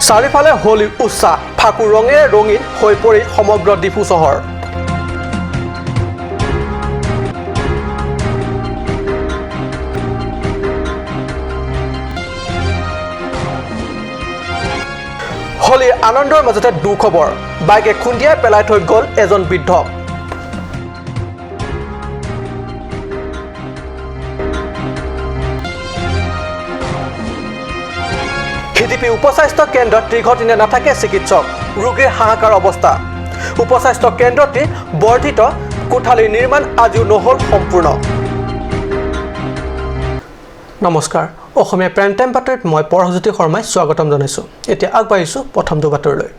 চাৰিওফালে হোলীৰ উৎসাহ, ফাকুৰ ৰঙেৰে ৰঙীন হৈ পৰিল সমগ্ৰ ডিফু চহৰ। হোলীৰ আনন্দৰ মাজতে দুখবৰ, বাইকে খুন্দিয়াই পেলাই থৈ গ'ল এজন বৃদ্ধক। সিটিপি উপস্বাস্থ্য কেন্দ্ৰত দীৰ্ঘদিনে নাথাকে চিকিৎসক, ৰোগীৰ হাহাকাৰ অৱস্থা। উপস্বাস্থ্য কেন্দ্ৰটিৰ বৰ্ধিত কোঠালিৰ নিৰ্মাণ আজিও নহ'ল সম্পূৰ্ণ। নমস্কাৰ, অসমীয়া প্ৰাইম টাইম বাতৰিত মই পৰশজ্যোতি শৰ্মাই স্বাগতম জনাইছোঁ। এতিয়া আগবাঢ়িছোঁ প্ৰথমটো বাতৰিলৈ।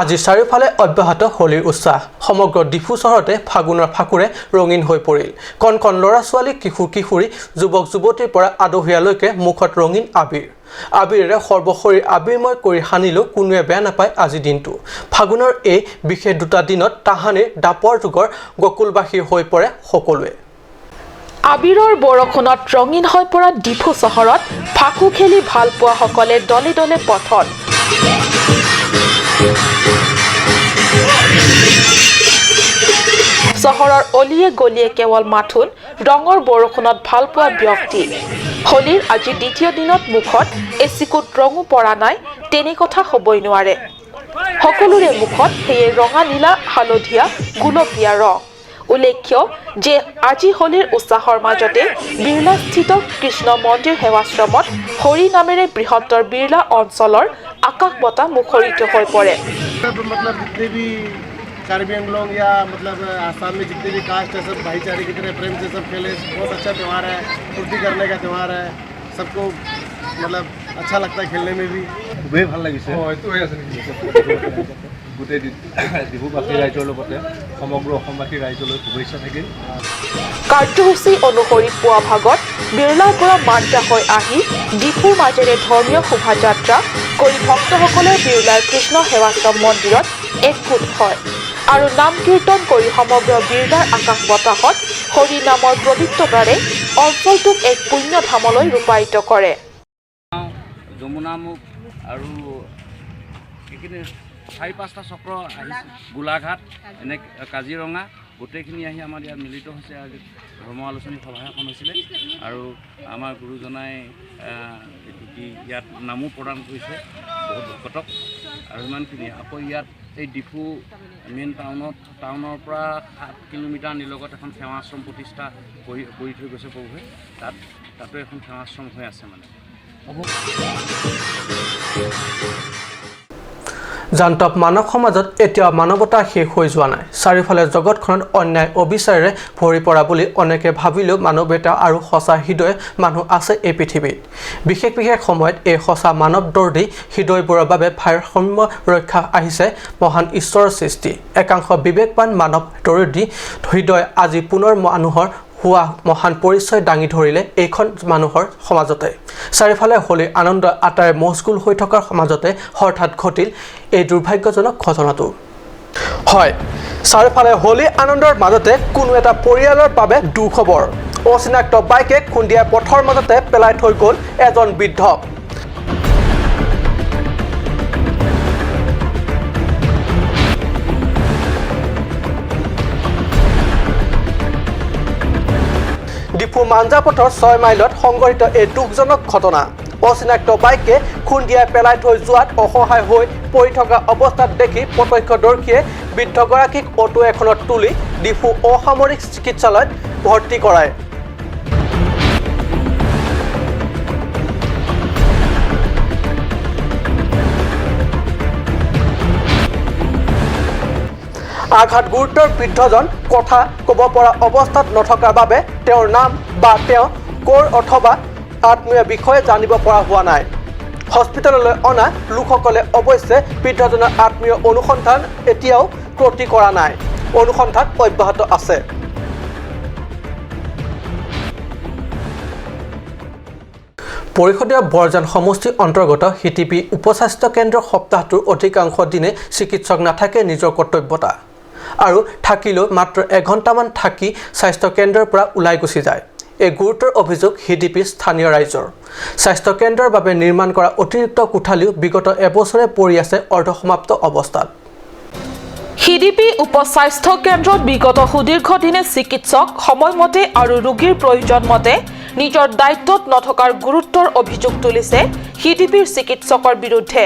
আজি চাৰিওফালে অব্যাহত হোলীৰ উৎসাহ। সমগ্ৰ ডিফু চহৰতে ফাগুনৰ ফাকুৰে ৰঙীন হৈ পৰিল। কণ কণ ল'ৰা ছোৱালী, কিশোৰ কিশোৰী, যুৱক যুৱতীৰ পৰা আদহীয়ালৈকে মুখত ৰঙীন আবিৰ। আবিৰেৰে সৰ্বশৰীৰ আবিৰময় কৰি সানিলেও কোনোৱে বেয়া নাপায় আজিৰ দিনটো। ফাগুনৰ এই বিশেষ দুটা দিনত তাহানিৰ দাপৰ যুগৰ গকুলবাসী হৈ পৰে সকলোৱে। আবিৰৰ বৰষুণত ৰঙীন হৈ পৰা ডিফু চহৰত ফাকু খেলি ভাল পোৱাসকলে দলে দলে পথত। চহৰৰ অলিয়ে গলিয়ে কেৱল মাথোন ৰঙৰ বৰষুণত ভাল পোৱা ব্যক্তি। হোলীৰ আজি দ্বিতীয় দিনত মুখত এচিকুট ৰঙো পৰা নাই, তেনে কথা হ'বই নোৱাৰে। সকলোৰে মুখত সেয়ে ৰঙা, নীলা, হালধীয়া, গুলপীয়া ৰং। উল্লেখ্য যে আজি হোলীৰ উৎসাহৰ মাজতে বিৰলাস্থিত কৃষ্ণ মন্দিৰ সেৱাশ্ৰমত হৰি নামেৰে বৃহত্তৰ বিৰলা অঞ্চলৰ আকাশ বতাহ মুখৰিত হৈ পৰে। मतलब जितने भी कार्बी आंगलोंग या मतलब आसाम में जितने भी कास्ट है, सब भाईचारे की तरह प्रेम से सब खेले। बहुत अच्छा त्यौहार है, फुर्ती करने का त्यौहार है। सबको मतलब अच्छा लगता है खेलने में भी। খুবেই ভাল লাগিছে। গোটেই ডিফুবাসী ৰাইজৰ লগতে সমগ্ৰ অসমবাসী ৰাইজলৈ শুভেচ্ছা থাকিল। কাৰ্যসূচী অনুসৰি পুৱা ভাগত বিৰলাৰ পৰা মান্তা হৈ আহি ডিফুৰ মাজেৰে ধৰ্মীয় শোভাযাত্ৰা কৰি ভক্তসকলে বিৰলাৰ কৃষ্ণ সেৱাশ্ৰম মন্দিৰত একগোট হয় আৰু নাম কীৰ্তন কৰি সমগ্ৰ বিৰলাৰ আকাশ বতাহত হৰি নামৰ পবিত্ৰতাৰে অঞ্চলটোক এক পুণ্যধামলৈ ৰূপায়িত কৰে। যমুনামুখ আৰু এইখিনি চাৰি পাঁচটা চক্ৰ আহিছে, গোলাঘাট, এনে কাজিৰঙা, গোটেইখিনি আহি আমাৰ ইয়াত মিলিত হৈছে। আজি ধৰ্ম আলোচনী সভা এখন হৈছিলে আৰু আমাৰ গুৰুজনাই এইটো কি ইয়াত নামো প্ৰদান কৰিছে বহুত ভকতক আৰু ইমানখিনি। আকৌ ইয়াত এই ডিফু মেইন টাউনৰ পৰা 7 কিলোমিটাৰ নিলগত এখন সেৱাশ্ৰম প্ৰতিষ্ঠা কৰি থৈ গৈছে প্ৰভুৱে। তাতো এখন সেৱাশ্ৰম হৈ আছে মানে। জান্তৱ মানৱ সমাজত এতিয়াও মানৱতা শেষ হৈ যোৱা নাই। চাৰিওফালে জগতখনত অন্যায় অবিচাৰেৰে ভৰি পৰা বুলি অনেকে ভাবিলেও মানৱীয়তা আৰু সঁচা হৃদয় মানুহ আছে এই পৃথিৱীত। বিশেষ বিশেষ সময়ত এই সঁচা মানৱ দৰ্দী হৃদয়বোৰৰ বাবে ভাৰসাম্য ৰক্ষা আহিছে মহান ঈশ্বৰৰ সৃষ্টি। একাংশ বিবেকবান মানৱ দৰদী হৃদয় আজি পুনৰ মানুহৰ হোৱা মহান পৰিচয় দাঙি ধৰিলে এইখন মানুহৰ সমাজতে। চাৰিওফালে হোলীৰ আনন্দ আটাইৰে মচগুল হৈ থকাৰ মাজতে হঠাৎ ঘটিল এই দুৰ্ভাগ্যজনক ঘটনাটো। হয়, চাৰিওফালে হোলী আনন্দৰ মাজতে কোনো এটা পৰিয়ালৰ বাবে দুখবৰ। অচিনাক্ত বাইকে খুন্দিয়াই পথৰ মাজতে পেলাই থৈ গ'ল এজন বৃদ্ধক। ডিফু মাঞ্জাপথৰ 6 মাইলত সংঘটিত এই দুখজনক ঘটনা। অচিনাক্ত বাইকে খুন্দিয়াই পেলাই থৈ যোৱাত অসহায় হৈ পৰি থকা অৱস্থাত দেখি প্ৰত্যক্ষদৰ্শীয়ে বৃদ্ধগৰাকীক অটো এখনত তুলি ডিফু অসামৰিক চিকিৎসালয়ত ভৰ্তি কৰায়। আঘাত গুৰুতৰ বৃদ্ধজন কথা ক'ব পৰা অৱস্থাত নথকাৰ বাবে তেওঁৰ নাম বা তেওঁ ক'ৰ অথবা আত্মীয় বিষয়ে জানিব পৰা হোৱা নাই। হস্পিটেললৈ অনা লোকসকলে অৱশ্যে বৃদ্ধজনৰ আত্মীয় অনুসন্ধান এতিয়াও ক্ৰটি কৰা নাই। অনুসন্ধান অব্যাহত আছে। পৰিষদীয় বৰজান সমষ্টিৰ অন্তৰ্গত সিটিপি উপস্বাস্থ্য কেন্দ্ৰৰ সপ্তাহটোৰ অধিকাংশ দিনে চিকিৎসক নাথাকে নিজৰ কৰ্তব্যতা আৰু থাকিলেও মাত্ৰ এঘণ্টামান থাকি স্বাস্থ্য কেন্দ্ৰৰ পৰা ওলাই গুচি যায়। এই গুৰুতৰ অভিযোগ হিডিপি স্থানীয় ৰাইজৰ। স্বাস্থ্য কেন্দ্ৰৰ বাবে নিৰ্মাণ কৰা অতিৰিক্ত কোঠালিও বিগত এবছৰে পৰি আছে অৰ্ধসমাপ্ত অৱস্থাত। হিডিপি উপস্বাস্থ্য কেন্দ্ৰত বিগত সুদীৰ্ঘ দিনে চিকিৎসক সময়মতে আৰু ৰোগীৰ প্ৰয়োজন মতে নিজৰ দায়িত্বত নথকাৰ গুৰুত্বৰ অভিযোগ তুলিছে হিডিপিৰ চিকিৎসকৰ বিৰুদ্ধে।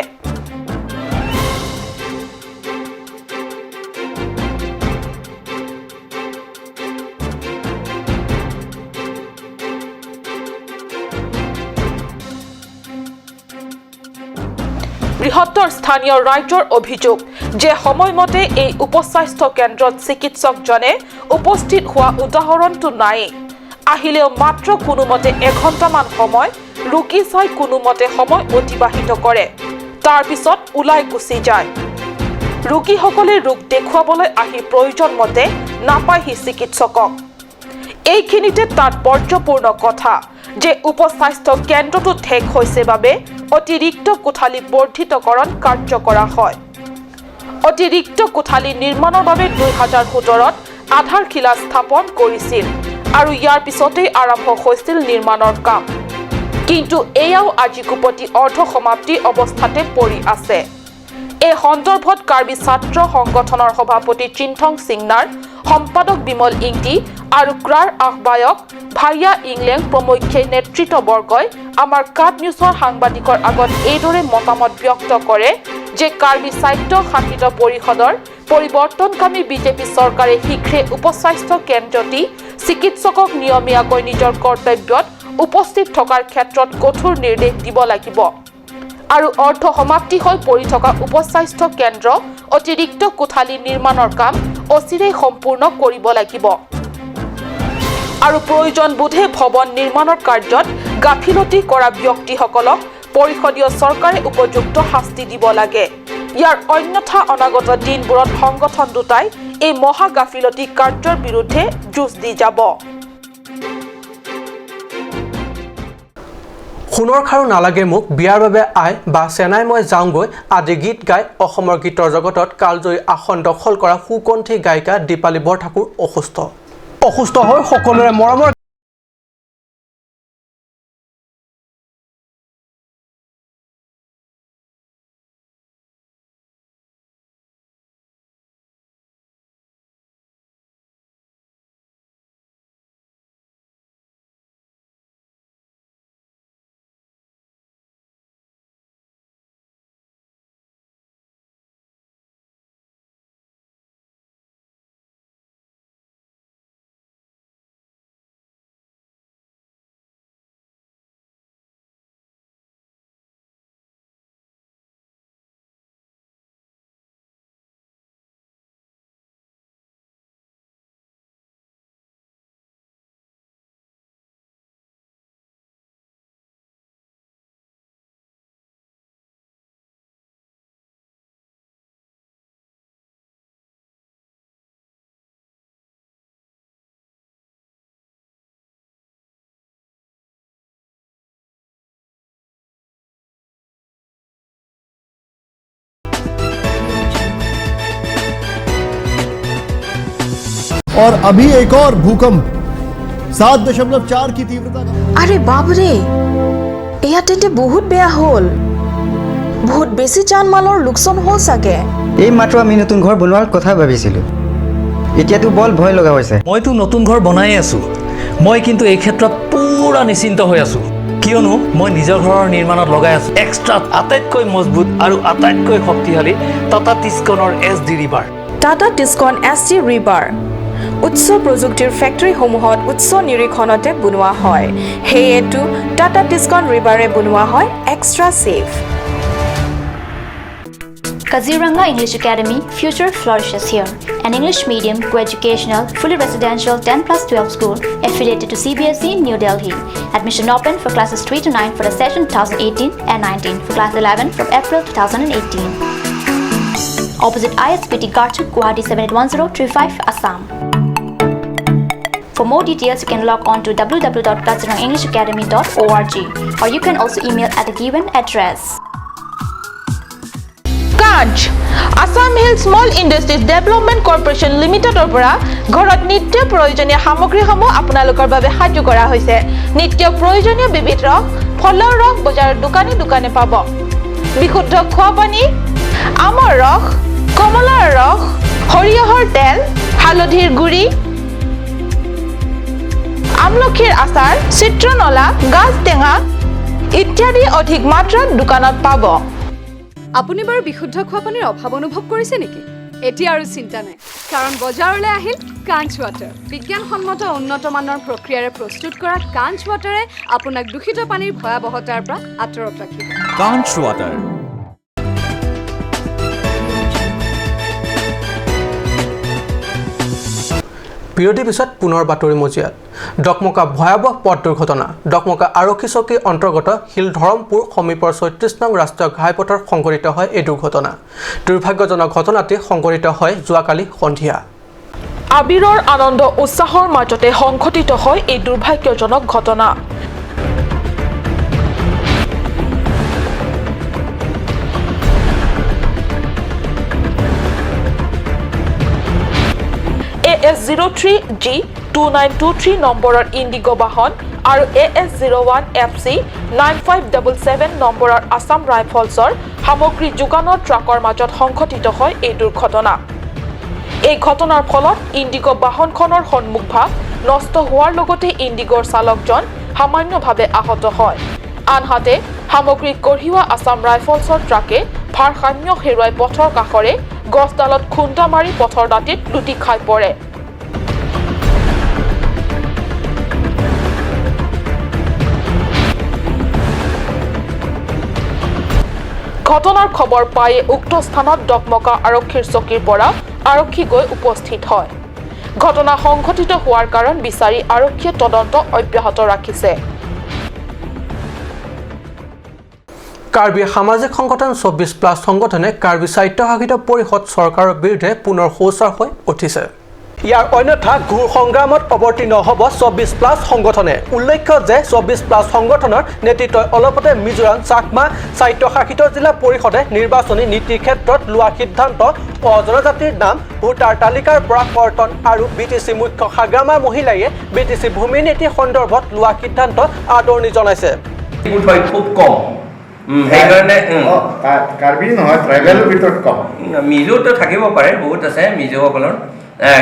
বৃহত্তৰ স্থানীয় ৰাইজৰ অভিযোগ যে সময়মতে এই উপস্বাস্থ্য কেন্দ্ৰত চিকিৎসকজনে উপস্থিত হোৱা উদাহৰণটো নাই। আহিলেও মাত্ৰ কোনোমতে এঘণ্টামান সময় ৰোগী চাই কোনোমতে সময় অতিবাহিত কৰে, তাৰ পিছত ওলাই গুচি যায়। ৰোগীসকলে ৰোগ দেখুৱাবলৈ আহি প্ৰয়োজন মতে নাপায়হি চিকিৎসকক। এইখিনিতে তাৎপৰ্যপূৰ্ণ কথা যে উপস্বাস্থ্য কেন্দ্ৰটো ঠেক হৈছে বাবে অতিৰিক্ত কোঠালি বৰ্ধিতকৰণ কাৰ্য কৰা হয়। অতিৰিক্ত কোঠালি নিৰ্মাণৰ বাবে 2017 আধাৰশিলা স্থাপন কৰিছিল আৰু ইয়াৰ পিছতেই আৰম্ভ হৈছিল নিৰ্মাণৰ কাম। কিন্তু এয়াও আজিকোপতি অৰ্ধসমাপ্তি অৱস্থাতে পৰি আছে। এই সন্দৰ্ভত কাৰ্বি ছাত্ৰ সংগঠনৰ সভাপতি চিন্থং সিংনাৰ, সম্পাদক বিমল ইংটি আৰু ক্ৰাৰ আহ্বায়ক ভাইয়া ইংলেং প্ৰমুখ্যে নেতৃত্ববৰ্গই আমাৰ কাট নিউজৰ সাংবাদিকৰ আগত এইদৰে মতামত ব্যক্ত কৰে যে কাৰ্বি স্বায়ত্ত শাসিত পৰিষদৰ পৰিৱৰ্তনকামী বিজেপি চৰকাৰে শীঘ্ৰে উপস্বাস্থ্য কেন্দ্ৰটি চিকিৎসকক নিয়মীয়াকৈ নিজৰ কৰ্তব্যত উপস্থিত থকাৰ ক্ষেত্ৰত কঠোৰ নিৰ্দেশ দিব লাগিব আৰু অৰ্ধ সমাপ্তি হৈ পৰি থকা উপস্বাস্থ্য কেন্দ্ৰ অতিৰিক্ত কোঠালি নিৰ্মাণৰ কাম অচিৰেই সম্পূৰ্ণ কৰিব লাগিব আৰু প্ৰয়োজন বোধে ভৱন নিৰ্মাণৰ কাৰ্যত গাফিলতি কৰা ব্যক্তিসকলক পৰিষদীয় চৰকাৰে উপযুক্ত শাস্তি দিব লাগে। ইয়াৰ অন্যথা অনাগত দিনবোৰত সংগঠন দুটাই এই মহা গাফিলতি কাৰ্যৰ বিৰুদ্ধে যুঁজ দি যাব। সোণৰ খাৰু নালাগে মোক, বিয়াৰ বাবে আই বা চেনাই মই যাওঁগৈ আদি গীত গাই অসমৰ গীতৰ জগতত কালজয়ী আসন দখল কৰা সুকণ্ঠী গায়িকা দীপালী বৰঠাকুৰ অসুস্থ। অসুস্থ হৈ সকলোৰে মৰমৰ और अभी एक और भूकंप 7.4 की तीव्रता का। अरे बाप रे, এয়া তেন্তে বহুত বেয়া হ'ল। বহুত বেছি জানমালৰ লোকচান হ'ল চাগে। এই মাত্ৰ আমি নতুন ঘৰ বনোৱাৰ কথা ভাবিছিলোঁ, এতিয়াতো বল ভয় লগা হৈছে। মইতো নতুন ঘৰ বনাই আছোঁ। মই কিন্তু এই ক্ষেত্ৰত পুৰা নিশ্চিন্ত হৈ আছোঁ, কিয়নো মই নিজৰ ঘৰৰ নিৰ্মাণত লগাই আছোঁ এক্সট্ৰা আটাইতকৈ মজবুত আৰু আটাইতকৈ শক্তিশালী Tata টিস্কনৰ S D rebar. Tata Tiscon S D rebar উচ্চ প্ৰযুক্তিৰ ফেক্টৰীসমূহত উচ্চ নিৰীক্ষণতে বনোৱা হয়, সেয়েতো টাটা টিস্কন ৰিবাৰে বনোৱা হয় extra safe. Kaziranga English Academy, future flourishes here. An English medium, co-educational, fully residential 10+12 school affiliated to CBSE, New Delhi. Admission open for classes 3 to 9 for the session 2018 and 19 for class 11 from April 2018. Opposite ISBT Garchuk, Guwahati 781035, Assam. For more details, you can log on to www.kazirangaenglishacademy.org or you can also email at the given address. Ka Kanch. Assam Hill Small Industries Development Corporation লিমিটেডৰ পৰা ঘৰত নিত্য প্ৰয়োজনীয় সামগ্ৰীসমূহ আপোনালোকৰ বাবে সাজু কৰা হৈছে। নিত্য প্ৰয়োজনীয় বিবিধ ৰস, ফলৰ ৰস বজাৰৰ দোকানে দোকানে পাব। বিশুদ্ধ খোৱা পানী, আমৰ ৰস, কমলাৰ ৰস, সৰিয়হৰ তেল, হালধিৰ গুড়ি, আমলখিৰ আচাৰ, চিত্ৰনলা, গাজ টেঙা ইত্যাদি অধিক মাত্ৰাত দোকানত পাব। আপুনি বাৰু বিশুদ্ধ খোৱা পানীৰ অভাৱ অনুভৱ কৰিছে নেকি? এতিয়া আৰু চিন্তা নাই, কাৰণ বজাৰলৈ আহিল কাঞ্চ ৱাটাৰ। বিজ্ঞানসন্মত উন্নত মানৰ প্ৰক্ৰিয়াৰে প্ৰস্তুত কৰা কাঞ্চ ৱাটাৰে আপোনাক দূষিত পানীৰ ভয়াৱহতাৰ পৰা আঁতৰত ৰাখিব। কাঞ্চ ৱাটাৰ। বিৰতিৰ পিছত পুনৰ বাতৰি মজিয়াত। ডকমকা ভয়াৱহ পথ দুৰ্ঘটনা। ডকমকা আৰক্ষী চকীৰ অন্তৰ্গত শিলধৰমপুৰ সমীপৰ 36 নং ৰাষ্ট্ৰীয় ঘাইপথত সংঘটিত হয় এই দুৰ্ঘটনা। দুৰ্ভাগ্যজনক ঘটনাটি সংঘটিত হয় যোৱাকালি সন্ধিয়া। আবিৰৰ আনন্দ উৎসাহৰ মাজতে সংঘটিত হয় এই দুৰ্ভাগ্যজনক ঘটনা। AS 03 G 2923 নম্বৰৰ ইণ্ডিগ' বাহন আৰু AS 01 FC 9577 নম্বৰৰ আছাম ৰাইফলছৰ সামগ্ৰী যোগানৰ ট্ৰাকৰ মাজত সংঘটিত হয় এই দুৰ্ঘটনা। এই ঘটনাৰ ফলত ইণ্ডিগ' বাহনখনৰ সন্মুখভাগ নষ্ট হোৱাৰ লগতে ইণ্ডিগ'ৰ চালকজন সামান্যভাৱে আহত হয়। আনহাতে সামগ্ৰী কঢ়িওৱা আছাম ৰাইফলছৰ ট্ৰাকে ভাৰসাম্য হেৰুৱাই পথৰ কাষৰে গছডালত খুন্দা মাৰি পথৰ দাঁতিত লুটি খাই পৰে। ঘটনাৰ খবৰ পায়ে উক্ত স্থানত ডকমকা আৰক্ষীৰ চকীৰ পৰা আৰক্ষী গৈ উপস্থিত হয়। ঘটনা সংঘটিত হোৱাৰ কাৰণ বিচাৰি আৰক্ষীয়ে তদন্ত অব্যাহত ৰাখিছে। কাৰ্বি সামাজিক সংগঠন 24+ সংগঠনে কাৰ্বি স্বায়ত্তশাসিত পৰিষদ চৰকাৰৰ বিৰুদ্ধে পুনৰ সোচ্চাৰ হৈ উঠিছে। ইয়াৰ অন্যথা ঘোৰ সংগ্ৰামত অৱতীৰ্ণ হ'ব 24+ সংগঠনে। উল্লেখ্য যে 24+ সংগঠনৰ নেতৃত্বই অলপতে মিজোৰাম চাকমা স্বায়ত্তশাসিত জিলা পৰিষদে নিৰ্বাচনী নীতিৰ ক্ষেত্ৰত লোৱা সিদ্ধান্ত, অজনজাতিৰ নাম ভোটাৰ তালিকাৰ পৰা কৰ্তন আৰু বিটিচি মুখ্য হাগ্ৰামা মহিলাৰীয়ে বিটিচি ভূমি নীতি সন্দৰ্ভত লোৱা সিদ্ধান্ত আদৰণি জনাইছে। খুব কম সেইকাৰণে কাৰ্বি নহয়, ট্ৰাইবেলৰ ভিতৰত কম। মিজোটো থাকিব পাৰে, বহুত আছে মিজোসকলৰ,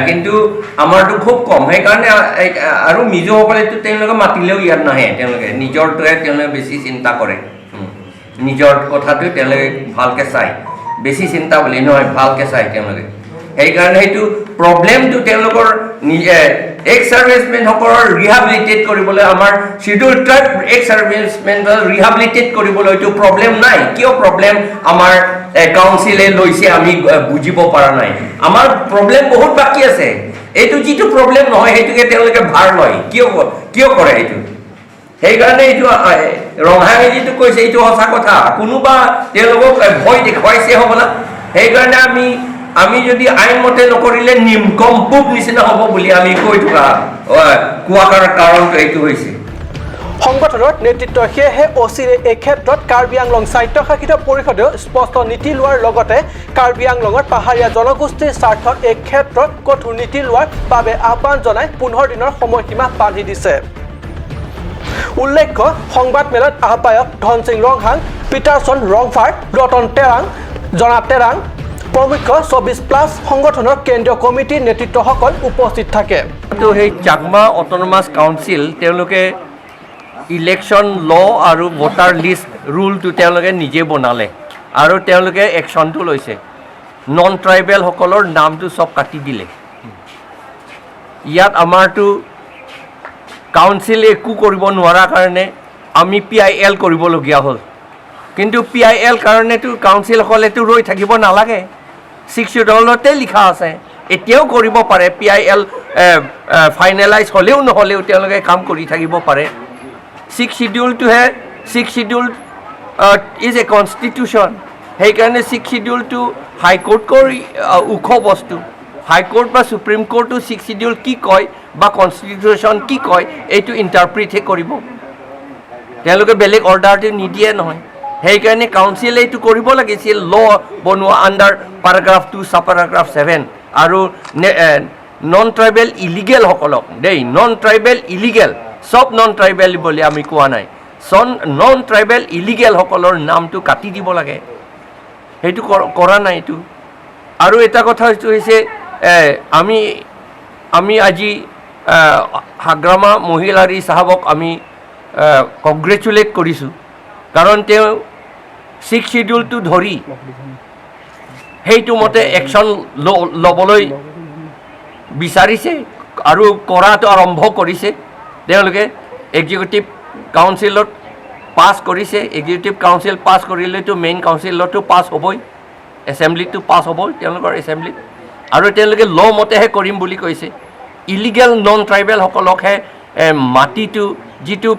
কিন্তু আমাৰতো খুব কম। সেইকাৰণে আৰু মিজোসকলেতো তেওঁলোকে মাতিলেও ইয়াত নাহে, তেওঁলোকে নিজৰটোৱে তেওঁলোকে বেছি চিন্তা কৰে, নিজৰ কথাটো তেওঁলোকে ভালকৈ চায়, বেছি চিন্তা বুলি নহয়, ভালকৈ চায় তেওঁলোকে। সেইকাৰণে সেইটো প্ৰব্লেমটো তেওঁলোকৰ নিজে এক্স ছাৰ্ভিচমেনসকলৰ ৰিহাবিলিটেট কৰিবলৈ, আমাৰ চিডিউল ট্ৰাইব এক্স ছাৰ্ভিচমেনৰ ৰিহাবিলিটেট কৰিবলৈতো প্ৰব্লেম নাই। কিয় প্ৰব্লেম আমাৰ কাউন্সিলে লৈছে আমি বুজিব পৰা নাই। আমাৰ প্ৰব্লেম বহুত বাকী আছে। এইটো যিটো প্ৰব্লেম নহয় সেইটোকে তেওঁলোকে ভাৰ লয়, কিয় কিয় কৰে এইটো? সেইকাৰণে এইটো ৰংহাঙে যিটো কৈছে এইটো সঁচা কথা। কোনোবা তেওঁলোকক ভয় দেখুৱাইছে হ'বলা। সেইকাৰণে আমি যদি আইনমতে নকৰিলে নিমকম্পুক নিচিনা হ'ব বুলি আমি কৈ থকা কোৱা কাৰণটো এইটো হৈছে। সংগঠনৰ নেতৃত্ব সেয়েহে অচিৰে এই ক্ষেত্ৰত কাৰ্বি আংলং স্বায়ত্তশাসিত পৰিষদেও স্পষ্ট নীতি লোৱাৰ লগতে কাৰ্বি আংলঙৰ পাহাৰীয়া জনগোষ্ঠীৰ স্বাৰ্থত এই ক্ষেত্ৰত কঠোৰ নীতি লোৱাৰ বাবে আহ্বান জনাই 15 দিনৰ সময়সীমা বান্ধি দিছে। উল্লেখ্য সংবাদমেলত আহ্বায়ক ধনসিং ৰংহাং, পিটাৰছন ৰংফাৰ, ৰতন তেৰাং, জনা তেৰাং প্ৰমুখ্য 24+ সংগঠনৰ কেন্দ্ৰীয় কমিটিৰ নেতৃত্বসকল উপস্থিত থাকে। সেই চাকমা অট'নমাছ কাউন্সিল তেওঁলোকে ইলেকশ্যন ল' আৰু ভোটাৰ লিষ্ট ৰুলটো তেওঁলোকে নিজে বনালে আৰু তেওঁলোকে একশ্যনটো লৈছে। নন ট্ৰাইবেলসকলৰ নামটো চব কাটি দিলে। ইয়াত আমাৰতো কাউন্সিলে একো কৰিব নোৱাৰাৰ কাৰণে আমি PIL কৰিবলগীয়া হ'ল। কিন্তু PIL কাৰণেতো কাউন্সিলসকলেতো ৰৈ থাকিব নালাগে, 6 শিডিউলতে লিখা আছে, এতিয়াও কৰিব পাৰে। PIL finalise হ'লেও নহ'লেও তেওঁলোকে কাম কৰি থাকিব পাৰে। 6 শিডিউলটোহে, 6 শিডিউল is a constitution. সেইকাৰণে 6 শিডিউলটো হাইকোৰ্টকৈ ওখ বস্তু। হাইকোৰ্ট বা সুপ্ৰিম কোৰ্টো 6 শিডিউল কি কয় বা কনষ্টিটিউশ্যন কি কয় এইটো ইণ্টাৰপ্ৰিটহে কৰিব, তেওঁলোকে বেলেগ অৰ্ডাৰটো নিদিয়ে নহয়। সেইকাৰণে কাউন্সিলে এইটো কৰিব লাগিছিল, ল' বনোৱা আণ্ডাৰ পেৰাগ্ৰাফ 2 ছাব পেৰাগ্ৰাফ 7 আৰু নন ট্ৰাইবেল ইলিগেলসকলক দেই, নন ট্ৰাইবেল ইলিগেল, চব নন ট্ৰাইবেল বুলি আমি কোৱা নাই, নন ট্ৰাইবেল ইলিগেলসকলৰ নামটো কাটি দিব লাগে, সেইটো কৰা নাই এইটো। আৰু এটা কথা হৈছে আমি আজি হাগ্ৰামা মহিলাৰী চাহাবক আমি কংগ্ৰেচুলেট কৰিছোঁ, কাৰণ তেওঁ 6 শ্বিডিউলটো ধৰি সেইটো মতে একশ্যন ল'বলৈ বিচাৰিছে আৰু কৰাটো আৰম্ভ কৰিছে। তেওঁলোকে এক্সিকিউটিভ কাউন্সিলত পাছ কৰিছে, এক্সিকিউটিভ কাউন্সিল পাছ কৰিলেতো মেইন কাউন্সিলতো পাছ হ'বই, এছেম্বলিটো পাছ হ'বই তেওঁলোকৰ এছেম্বলিত, আৰু তেওঁলোকে ল' মতেহে কৰিম বুলি কৈছে। ইলিগেল নন ট্ৰাইবেলসকলকহে মাটিটো যিটো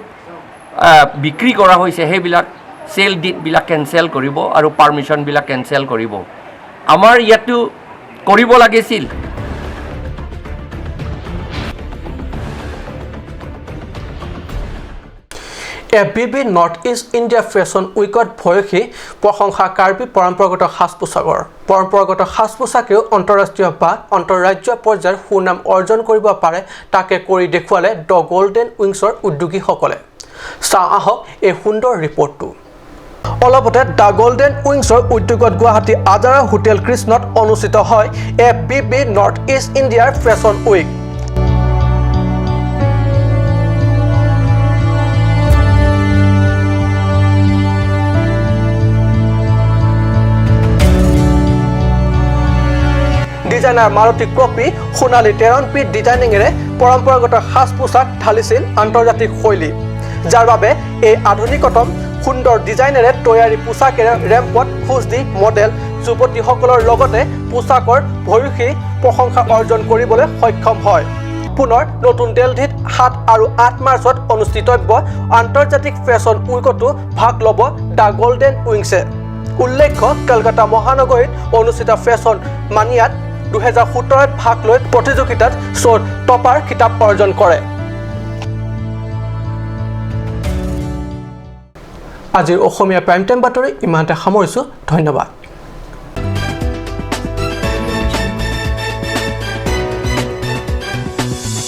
বিক্ৰী কৰা হৈছে সেইবিলাক চেল ডিডবিলাক কেঞ্চেল কৰিব আৰু পাৰ্মিশ্যনবিলাক কেঞ্চেল কৰিব। আমাৰ ইয়াতো কৰিব লাগিছিল। FBB north east India fashion উইকত ভয়সী প্ৰশংসা কাৰ্বি পৰম্পৰাগত সাজ পোছাকৰ। পৰম্পৰাগত সাজ পোছাকেও আন্তঃৰাষ্ট্ৰীয় বা আন্তঃৰাজ্য পৰ্যায়ত সুনাম অৰ্জন কৰিব পাৰে, তাকে কৰি দেখুৱালে the golden উইংছৰ উদ্যোগীসকলে। চাওঁ আহক এই সুন্দৰ ৰিপৰ্টটো। অলপতে the golden উইংছৰ উদ্যোগত গুৱাহাটী আজাৰা হোটেল কৃষ্ণত অনুষ্ঠিত হয় FBB north east ইণ্ডিয়াৰ ফেশ্বন উইক। ডিজাইনাৰ মাৰুতি কপি, সোণালী টেৰণপি ডিজাইনিঙেৰে পৰম্পৰাগত সাজ পোছাক ঢালিছিল আন্তৰ্জাতিক শৈলী, যাৰ বাবে এই আধুনিকতম সুন্দৰ ডিজাইনেৰে তৈয়াৰী পোছাকেৰে ৰেম্পত খোজ দি মডেল যুৱতীসকলৰ লগতে পোছাকৰ ভয়সী প্ৰশংসা অৰ্জন কৰিবলৈ সক্ষম হয়। পুনৰ নতুন দিল্লীত 7 আৰু 8 মাৰ্চত অনুষ্ঠিতব্য আন্তৰ্জাতিক ফেশ্বন উইকতো ভাগ ল'ব the golden উইংছে। উল্লেখ্য, কলকাতা মহানগৰীত অনুষ্ঠিত ফেশ্বন মানিয়াত 2017 ভাগ লৈ প্ৰতিযোগিতাত শ্ব'ত টপাৰ খিতাপ অৰ্জন কৰে। আজিৰ অসমীয়া প্ৰাইম টাইম বাতৰি ইমানতে সামৰিছোঁ। ধন্যবাদ।